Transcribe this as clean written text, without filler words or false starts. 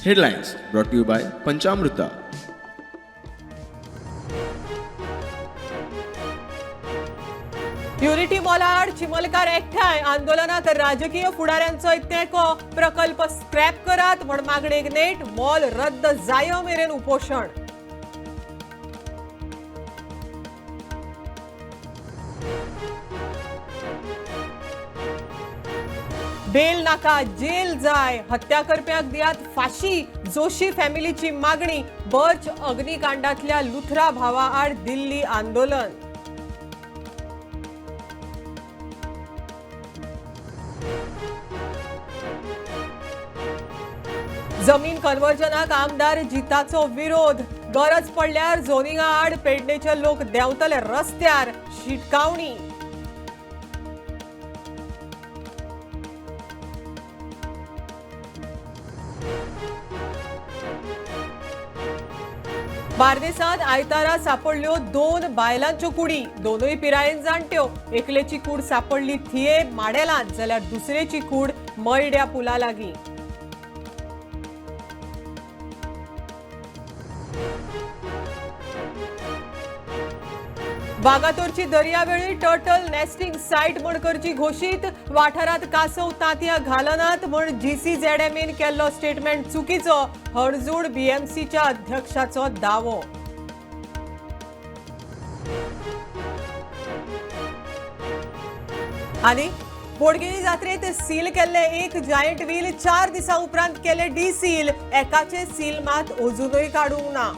Headlines brought you by Panchamruta. Unity मॉलाआड चिमलकार एकठांय आंदोलनात राजकीय फुडाऱ्यांचोय तेंको. प्रकल्प स्क्रॅप करात म्हण मागणेक नेट. मॉल रद्द जाय मेरेन उपोशण. बेल नाका, जेल जाय. हत्या करप्याक दियात फाशी, जोशी फॅमिलीची मागणी. बर्च अग्निकांडातल्या लुथरा भावाआड दिल्ली आंदोलन. जमीन कन्वर्जनाक आमदार जिताचो विरोध. गरज पडल्यार झोनिंगा आड पेडणेचे लोक देंवतले रस्त्यार, शिटकावणी. बार्देसांत आयतारा सापडल्यो 2 बायलांच्यो कुडी. दोनूय पिरायेन जाणट्यो. एकलेची कूड सापडली थिये माडेलांत, जाल्यार दुसरेची कूड मयड्या पुला लागीं. वागातोरची दर्यावेळी टर्टल नेस्टिंग सायट म्हण करची घोशीत. वाठारांत कासव तांतयां घालनात म्हण जीसीझेडएमएन केल्लो स्टेटमेंट चुकीचो, हणजूण बीएमसीच्या अध्यक्षाचो दावो. आनी बोडगिणी जात्रेत सील केल्ले एक जायंट व्हील 4 दिसां उपरांत केले डिसील. एकाचे सील मात अजुनूय काडूंक ना.